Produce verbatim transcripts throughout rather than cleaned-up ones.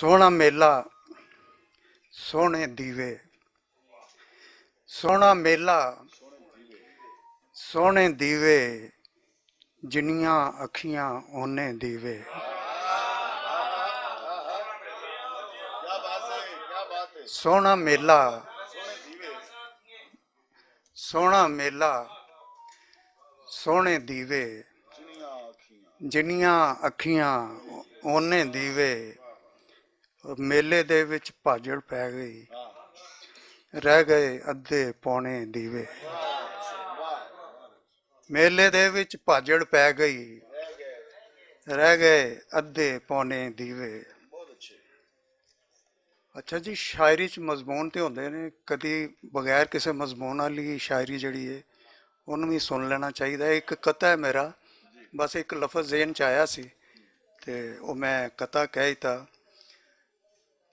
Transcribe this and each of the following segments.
سوہنا میلہ، سوہنے دیوے۔ سوہنا میلہ، سوہنے دیوے۔ جنیاں اکھیاں اونے دیوے۔ سوہنا میلہ، سوہنا میلہ، سوہنے دیوے۔ جنیاں اکھیاں اونے دیوے۔ میلے دے وچ پاجڑ پے گئی، رہ گئے ادھے پونے دیوے۔ میلے دے وچ پاجڑ پے گئی، رہ گئے ادھے پونے دیوے۔ اچھا جی، شاعری چ مضمون تے ہوندے نے، کدی بغیر کسے مضمون والی شاعری جڑی ہے، انہوں بھی سن لینا چاہیدا ہے۔ ایک قطعہ ہے میرا، بس ایک لفظ ذہن چ آیا سی، تے او میں قطعہ کہہ دیتا۔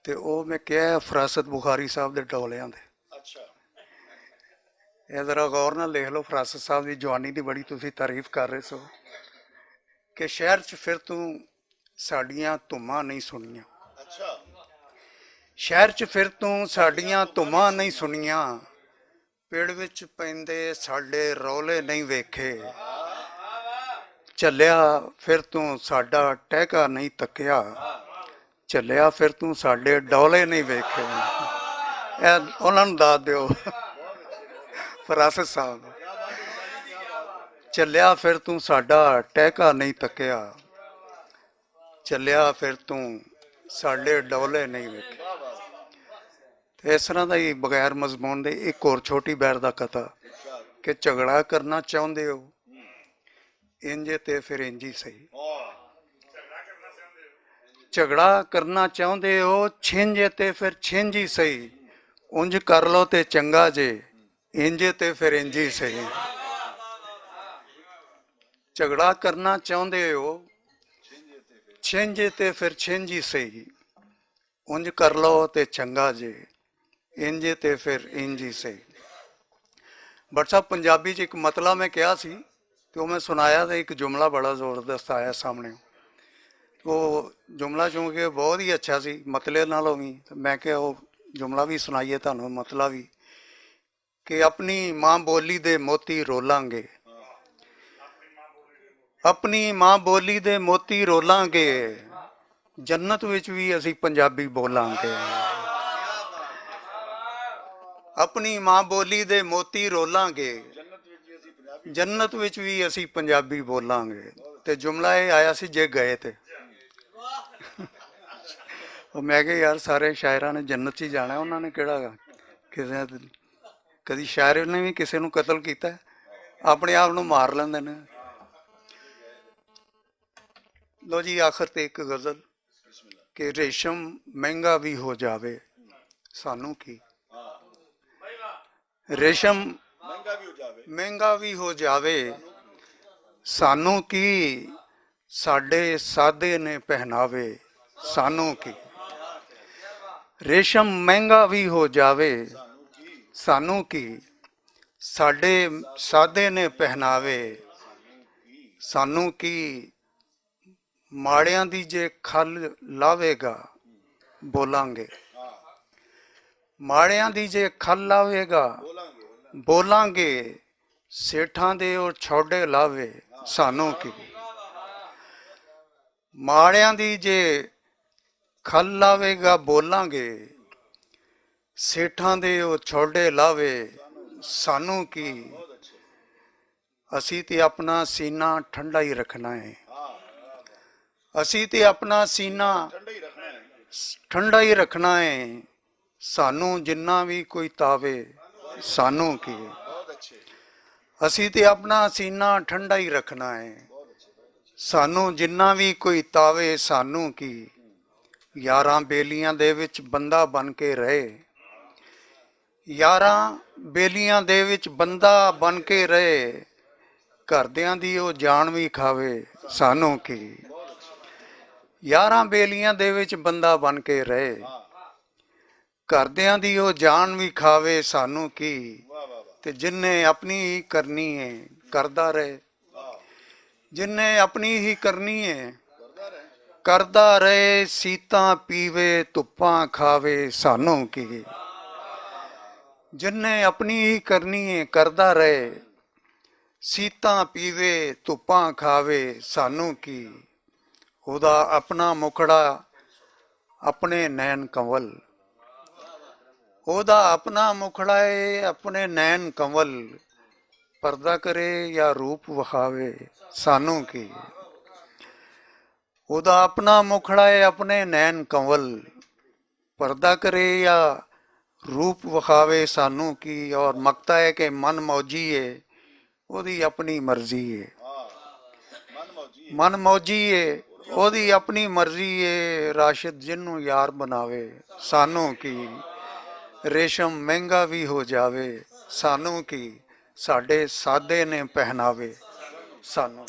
تے او میں کہہ فراست بخاری صاحب دے ڈولیاں دے۔ اچھا۔ اے ذرا غور نال دیکھ لو، فراست صاحب دی جوانی دی بڑی تسی تعریف کر رہے سو کہ شہر چ پھر توں ساڈیاں دھماں نہیں سنیاں۔ اچھا۔ شہر چ پھر توں ساڈیاں دھماں نہیں سنیاں، پیڑ وچ پیندے ساڈے رولے نہیں ویکھے۔ چلیا پھر توں ساڈا ٹہکا نہیں تکیا۔ چلیا پھر توں ساڈے ڈولے نہیں ویکھے۔ اے انہاں نوں داد دیو، فراست صاحب۔ چلیا پھر توں ساڈا ٹہکا نہیں تکیا۔ چلیا پھر توں ساڈے ڈولے نہیں ویکھے۔ تے اس طرح دا ہی بغیر مضمون دے ایک اور چھوٹی بیر دا قطعہ کہ جھگڑا کرنا چاہندے ہو، انجے تے پھر انجی سہی۔ جھگڑا کرنا چاہندے ہو، چھنجے تے پھر چھنجی سہی۔ انج کر لو تے چنگا جے، انجے تے پھر انجی سہی۔ جھگڑا کرنا چاہندے ہو، چھنجے تے پھر چھنجی سہی۔ انج کر لو تے چنگا جے، انج تے پھر انج ہی سہی۔ بٹ صاحب، پنجابی چ ایک مطلع میں کہا سی، تے او میں سنایا تے ایک جملہ بڑا زبردست آیا سامنے۔ او جملہ چونکہ بہت ہی اچھا سی، مطلع نالوں وی، تے میں کہا او جملہ وی سنائیے تانوں، مطلع وی۔ کہ اپنی ماں بولی دے موتی رولاں گے۔ اپنی ماں بولی دے موتی رولاں گے، جنت وچ وی اسی پنجابی بولاں گے۔ اپنی ماں بولی دے موتی رولاں گے، جنت وچ وی اسی پنجابی بولاں گے۔ تے جملہ اے آیا سی، جے گئے تے۔ او میں کہ یار، سارے شاعراں نے جنت چ ہی جانا ہے، انہاں نے کہڑا کسے، کدی شاعر نے بھی کسے نوں قتل کیتا ہے؟ اپنے آپ نوں مار لیندے نے۔ لو جی، آخر تے ایک غزل کہ ریشم مہنگا بھی ہو جاوے، سانوں کی؟ ریشم مہنگا بھی ہو جاوے، سانوں کی؟ ساڈے سادے نے پہناوے، سانوں کی؟ ریشم مہنگا بھی ہو جاوے، سانوں کی؟ ساڈے سادے نے پہناوے، سانوں کی؟ ماڑیاں دی جے کھل لاوے گا، بولاں گے۔ ماڑیاں دی جے کھل لاوے گا، بولاں گے۔ سیٹھاں دے او چھوڑے لاوے، سانوں کی؟ ماڑیاں دی جے کھل لاوے گا، بولاں گے۔ سیٹھاں دے او چھوڑے لاوے، سانوں کی؟ اسی تے اپنا سینہ ٹھنڈا ہی رکھنا ہے۔ اسی تے اپنا سینہ ٹھنڈا ہی رکھنا ہے۔ سانوں جنہ وی کوئی تاوے، سانوں کی؟ اسی تے اپنا سینہ ٹھنڈا ہی رکھنا ہے۔ سانوں جنہ وی کوئی تاوے، سانوں کی؟ یاراں بیلیاں دے وچ بندہ بن کے رہے، یاراں بیلیاں دے وچ بندہ بن کے رہے، گھردیاں دی او جان وی کھاوے، سانوں کی؟ یاراں بیلیاں دے وچ بندہ بن کے رہے، گھردیاں دی او جان وی کھاوے، سانوں کی؟ تے جن نے اپنی ہی کرنی ہے، کردا رہے۔ جن نے اپنی ہی کرنی ہے، کردا رہے، سیتاں پیوے، دھپاں کھاوے، سانوں کی؟ جن نے اپنی ہی کرنی ہے، کردا رہے، سیتاں پیوے، دھپاں کھاوے، سانوں کی؟ اودا اپنا مکھڑا، اپنے نین کنول۔ اودا اپنا مکھڑا ہے، اپنے نین کنول۔ پردہ کرے یا روپ وکھاوے، سانوں کی؟ اودا اپنا مکھڑا ہے، اپنے نین کنول۔ پردہ کرے یا روپ وکھاوے، سانوں کی؟ اور مکتا ہے کہ من موجی ہے، اوہدی اپنی مرضی ہے۔ من موجی ہے، اوہدی اپنی مرضی ہے۔ راشد جنوں یار بناوے، سانوں کی؟ ریشم مہنگا وی ہو جاوے، سانوں کی؟ ساڈے سادے نے پہناوے، سانوں